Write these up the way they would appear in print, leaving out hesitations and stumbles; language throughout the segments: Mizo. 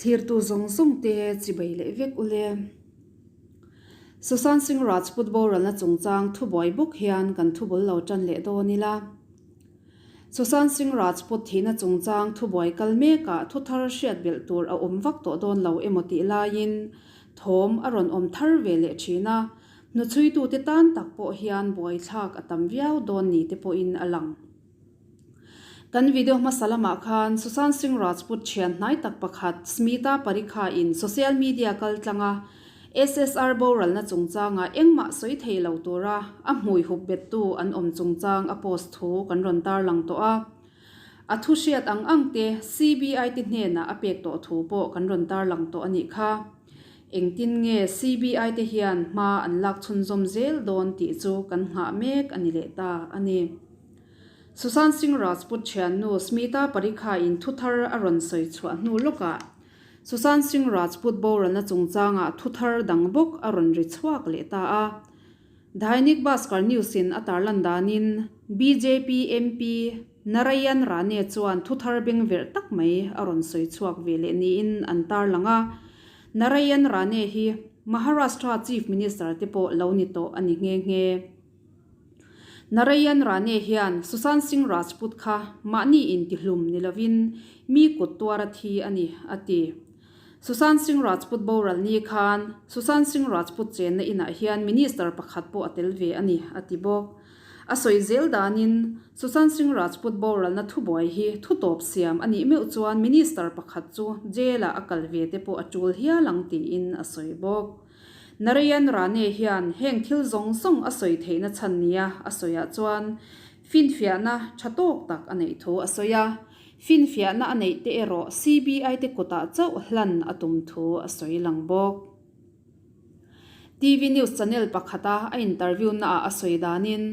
Thlirtu zawng zawng te chibai leh vek ule. Sushant Singh Rajput boralna chungchang thubuai bawk hian kan thubul lo tan leh dawn ila. Sushant Singh Rajput thihna chungchang thubuai kal mekah thu thar hriat belh tur a awm vak tawh dawn lo emaw tih laiin thawm a rawn awm thar ve leh thin a, hnuchhuitute tan tak pawh hian buaithlak a tam viau dawn ni te pawhin a lang. Kan video hmasa lamah khan Sushant Singh Rajput thian hnai tak pakhat Smita Parikha in social media kal tlanga SSR boralna chungchanga engmah sawi thei lo tura a hmui hup bettu an awm chungchang a post thu kan rawn tarlang tawh a. A thu hriat ang ang te CBI te hnenah a pek tawh thu pawh kan rawn tarlang tawh a nih kha. Engtin nge CBI te hian hma an lak chhunzawm zel dawn tih chu kan nghah mek a ni leh ta a ni. Sushant Singh Rajput thiannu Smita Parikha in thu thar a rawn sawi chhuah hnu lawkah Sushant Singh Rajput boralna chungchangah thu thar dang bawk a rawn ri chhuak leh ta a. Dainik Bhaskar News in a tarlan danin bjp MP Narayan Rane chuan thu thar bengverh tak mai a rawn sawi chhuak ve leh niin an tarlang a. Narayan Rane hi Maharashtra Chief Minister te pawh lo ni tawh a ni nghe nghe. Narayan Rane hian Sushant Singh Rajput kha mahni intihlum ni lovin mi kut tuar a thi a ni, a ti. Sushant Singh Rajput boral ni khan Sushant Singh Rajput chenna inah hian minister pakhat pawh a tel ve a ni, a ti bawk. A sawi zel danin Sushant Singh Rajput boralna thubuai hi thutawp siam a nih meuh chuan minister pakhat chu jail-ah a kal ve te pawh a tul hial ang tiin a sawi bawk. Narayan Rane hian heng thil zawng zawng a sawi theihna chhan nia a sawiah chuan finfiahna tha tawk tak a neih thu a sawi a, finfiahna a neih te erawh CBI te kutah chauh hlan a tum thu a sawi lang bawk. TV news channel pakhata a interview naah a sawi danin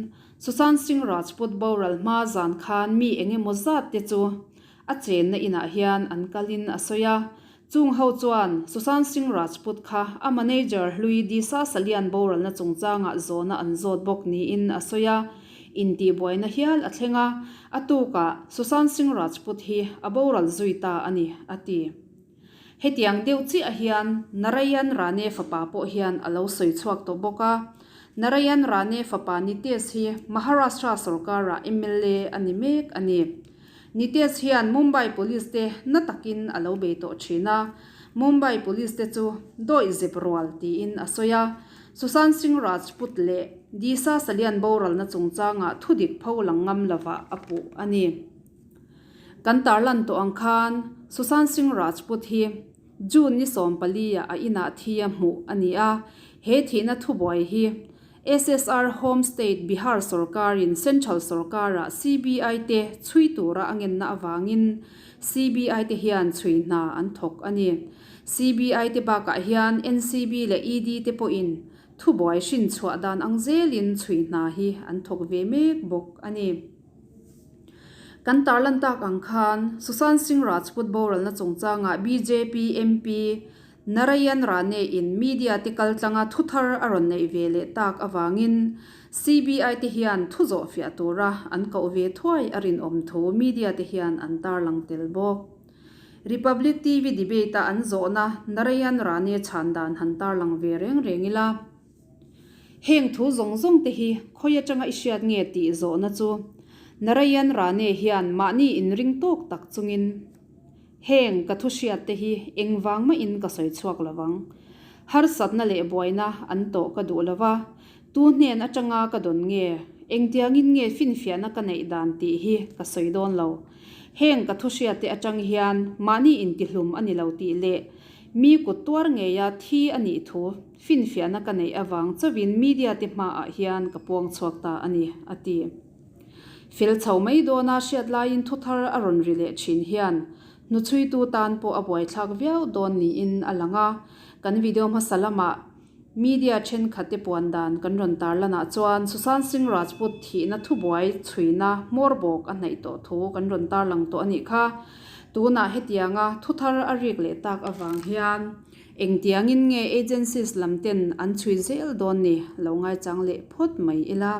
Sushant Singh Rajput boral hma zan khan mi eng emaw zat te chu a chenna inah hian an kalin a sawi a, Chung ho chuan Sushant Singh Rajput kha a manager hlui Disha Salian boralna chungchangah zawhna an zawt bawk niin a sawi a, intihbuaina hial a thleng a, a tukah Sushant Singh Rajput hi a boral zui ta a ni, a ti. Hetiang deuh chiah hian Narayan Rane fapa pawh hian a lo sawi chhuak tawh bawk a, Narayan Rane fapa Nitesh hi Maharashtra sorkarah mla a ni mek a ni. Nitesh hian Mumbai Police te na takin a lo bei tawh thin a, Mumbai Police te chu dawih zep rual tiin a sawi a. Sushant Singh Rajput leh Disha Salian boralna chungchangah thudik pho lang ngam lovah a puh a ni. Kan tarlan tawh ang khan Sushant Singh Rajput hi June ni 14 ah a inah thi a hmuh a ni a, he thihna thubuai hi SSR Home State Bihar sorkarin Central sorkarah CBI te chhui tura a ngenna avangin CBI te hian chhui hna an thawk a ni. CBI te bakah hian NCB leh ED te pawhin thubuai hrin chhuah dan ang zelin chhui hna hi an thawk ve mek bawk a ni. Kan tarlan tak ang khan Sushant Singh Rajput boralna chungchangah bjp MP Narayan Rane in media te kal tlanga thu thar a rawn neih ve leh tak avangin CBI te hian thu zawh fiah tura an koh ve thuai a rinawm thu media te hian an tarlang tel bawk. Republic TV debate a an zawhna Narayan Rane chhan dan han tarlang ve reng reng ila. Heng thu zawng zawng te hi khawi atanga i hriat nge tih zawhna chu Narayan Rane hian mahni inring tawk tak chungin Heng ka thu hriat te hi engvang mahin ka sawi chhuak lo vang. Harsatna leh buaina an tawh ka duh lo va, tu hnen atanga ka dawn nge, engtiangin nge finfiahna ka neih dan tih hi ka sawi dawn lo. Heng ka thu hriat te atang hian mahni intihlum a ni lo tih leh mi kut tuar ngeia thi a nih thu finfiahna ka neih avang chauhin media te hmaah hian ka puang chhuak ta a ni, a ti. Fel chho mai dawna hriat laiin thu thar a rawn ri leh thin hian hnuchhuitu tan pawh a buaithlak viau dawn niin a lang a. Kan video hmasa lamah media thenkhatte puan dan kan rawn tarlanah chuan Sushant Singh Rajput thihna thubuai chhuina hmawr bawk a hnaih tawh thu kan rawn tarlang tawh a nih kha. Tunah hetianga thu thar a rik leh tak avang hian engtiangin nge agencies lam ten an chhui zel dawn ni lo ngaichang leh phawt mai ila.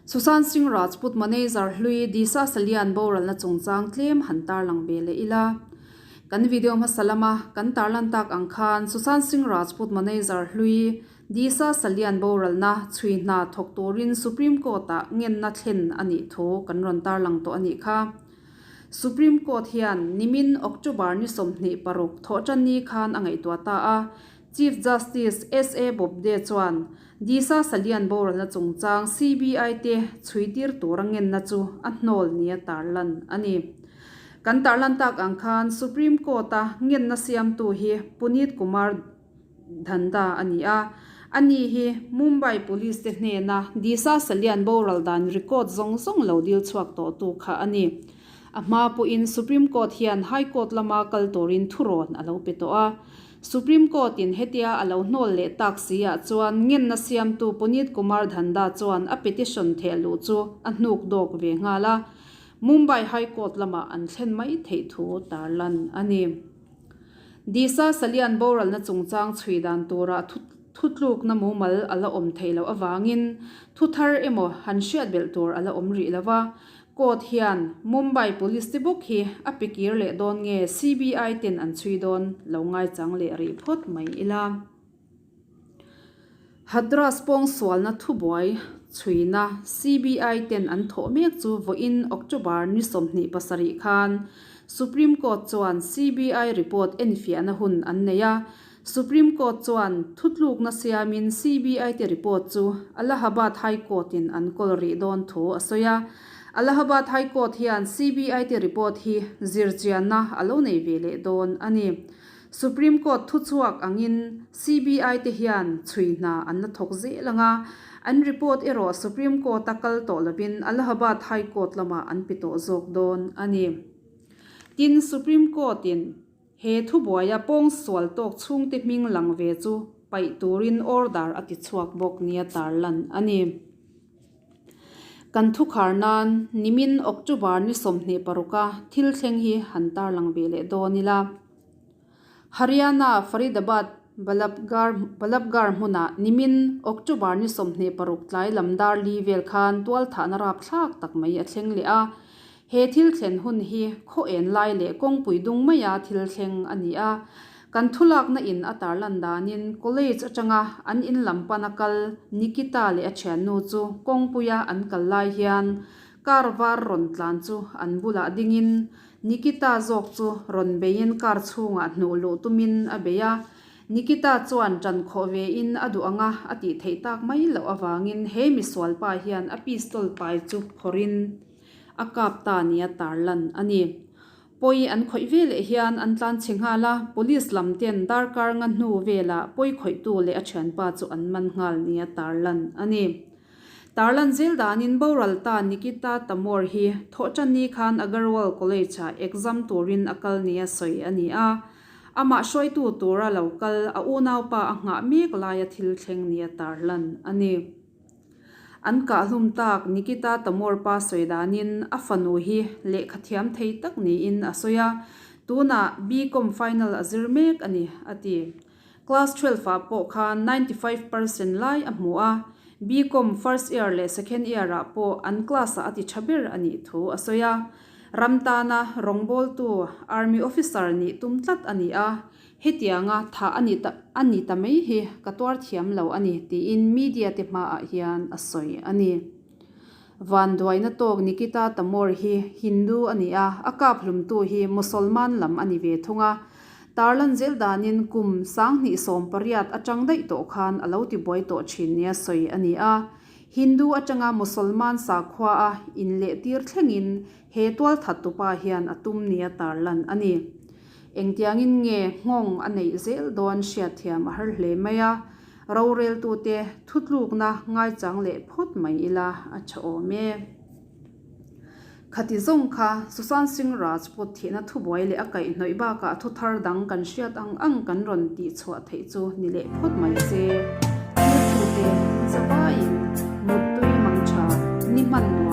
Sushant Singh Rajput manager hlui Disha Salian boralna chungchang tlem han tarlang ve leh ila. Kan video hmasa lama kan tarlan tak ang khan Sushant Singh Rajput manager hlui Disha Salian boralna chhui hna thawk turin Supreme Court-ah ngenna thlen a nih thu kan rawn tarlang tawh a nih kha. Supreme Court hian nimin October ni 26 thawhtanni khan a ngaihtuah ta a, Chief Justice SA Bobde chuan Disha Salian boralna chungchang CBI te chhuitir tura ngenna chu a hnawl nia tarlan a ni. Kan tarlan tak ang khan Supreme Court-a ngenna siamtu hi Puneet Kumar Dhanda a ni a. Ani hi Mumbai Police te hnena Disha Salian boral dan record zawng zawng lo dil chhuak tawhtu kha a ni. A hma pawhin Supreme Court hian High Court lama kal turin thurawn a lo pe tawh a. Supreme Court-in hetia a lo hnawl leh tak si ah chuan ngenna siamtu Puneet Kumar Dhanda chuan a petition thehluh chu a hnuk dawk ve nghal a. Mumbai High Court lamah an thlen mai theih thu tarlan a ni. Disha Salian boralna chungchang chhui dan turah thutlukna mumal a la awm theih loh avangin thu thar emaw han hriat belh tur a la awm rih lo va. Court hian Mumbai Police te bawk hi a pe kir leh dawn nge CBI ten an chhui dawn lo ngaichang leh rih phawt mai ila. Hathras pawngsualna thubuai chhuina CBI ten an thawh mek chu vawiin October ni 27 khan Supreme Court chuan CBI report enfiahna hun an nei a. Supreme Court chuan thutlukna siamin CBI te report chu Allahabad High Court in an kawl rih dawn thu a sawi a. Allahabad High Court hian CBI te report hi zirchianna a lo nei ve leh dawn a ni. Supreme Court thuchhuak angin CBI te hian chhui hna an la thawk zel ang a, an report erawh Supreme Court-a kal tawh lovin Allahabad High Court lamah an pe tawh zawk dawn a ni. Tin, Supreme Court-in he thubuaia pawngsual tawk chhungte hming lang ve chu paih turin order a ti chhuak bawk nia tarlan a ni. Kan thukhar nan nimin October ni 26 a thil thleng hi han tarlang ve leh dawn ila. Haryana Faridabad Balabgarh Balabgarh hmunah nimin October ni 26 tlai lam dar li vel khan tualthahna rapthlak tak mai a thleng leh a. He thil thlen hun hi khaw en lai leh kawngpui dung maia thil thleng a ni a. Kan thulakna in a tarlan danin college atanga an in lam pana kal Nikita leh a thiannu chu kawngpuia an kal lai hian car var rawn tlan chu an bulah dingin Nikita zawk chu rawn beiin car chhungah hnuh luh tumin a bei a. Nikita chuan ṭan khawh vein a duh anga a tih theih tak mai loh avangin he misualpa hian a pistol pai chu phawrhin a kap ta nia tarlan a ni. Pawi an khawih ve leh hian an tlan chhe nghal a, police lam ten darkar nga hnu velah pawi khawihtu leh a thianpa chu an man nghal nia tarlan a ni. Tarlan zel danin boral ta Nikita Tamor hi thawhtanni khan Agarwal College-ah exam turin a kal nia sawi a ni a, amah hruaitu tura lo kal a unaupa a nghah mek laia thil thleng nia tarlan a ni. An kahhlum tak Nikita Tamor pa sawi danin a fanu hi lehkha thiam thei tak niin a sawi a, tunah B-Com final a zir mek a ni, a ti. Class 12 ah pawh khan 95% lai a hmu a, B-Com first year leh second year ah pawh an class ah a ti tha ber a nih thu a sawi a. Ram tana rawngbawltu Army officer nih tum tlat a ni a, Hetianga tha a ni ta a ni ta mai hi ka tuar thiam lo a ni tiin media te hmaah hian a sawi a ni. Vanduaina tawk Nikita Tamor hi Hindu a ni a, a kap hlumtu hi Mosolman lam a ni ve thung a. Tarlan zel danin kum 2018 atang daih tawh khan a lo tibuai tawh thin nia sawi a ni a. Hindu atanga Mosolman sakhua a inlehtir thlengin He tualthat tupa hian a tum nia tarlan a ni. Engtiangin nge nghawng a neih zel dawn hriatthiam a har hle mai a, roreltute thutlukna ngaichang leh phawt mai ila a tha awm e. Khati zawng kha Sushant Singh Rajput thihna thubuai leh a kaihhnawih bakah thu thar dang kan hriat ang ang kan rawn tihchhuah theih chu ni leh phawt mai se. Thilthute in zavaiin muttui mang tha ni hman nuam.